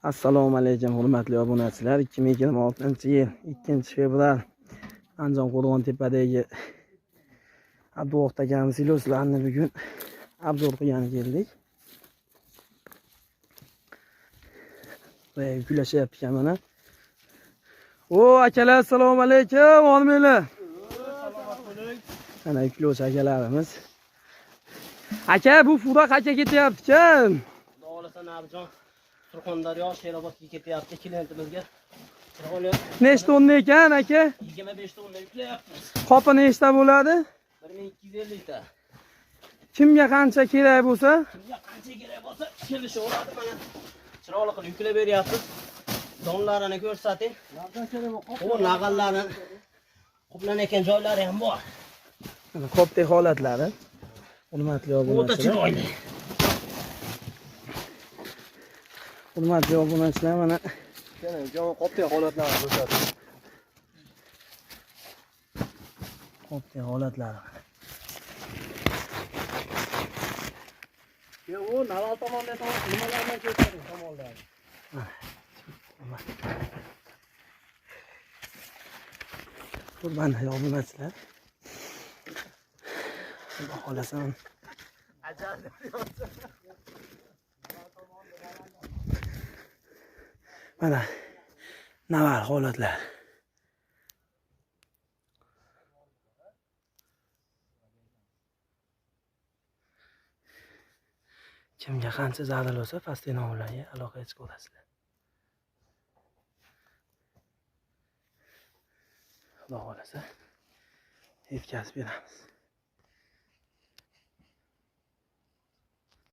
Assalomu alaykum hurmatli obunachilar. 2026-yil 2-fevral Andijon Qo'rg'ontepadagi Abduvohid akamiz siloslarini bugun obzor qilgani keldik. Va yuklashyapti ekan mana. O akalar, assalomu alaykum, olmanglar. Mana yuklovchi akalarimiz. Aka, bu fura qayerga ketyapti ekan? Xudo xohlasa Narijon Surxondaryo Sherobodga ketyapti klientimizga. Chiroyli. Nechta tonna ekan aka? 25 tonna yuklayapmiz. Qopi nechta bo'ladi? 1250 ta. Kimga qancha kerak bo'lsa? Kimga qancha kerak bo'lsa kelishaveradi mana. Chiroyli qilib yuklab beryapmiz. Donlarini ko'rsating. Bu nag'allarni qoplanayotgan joylari ham bor. Mana qopdek holatlari. Hurmatli O'ta obunachilar. chiroyli. Hurmatli obunachilar, mana Yana javob qopdek holatlarni ko'rsatdi. qopdek holatlari. Yo, u naval tomonda nimalarni ko'rsating tomonlarni. Hurmatli obunachilar. Xudo xohlasa mana naval holatlar. Kimga qancha zarur bo'lsa, pastdagi nomerlarga aloqaga chiqaverasizlar. Xudo xohlasa yetkazib beramiz.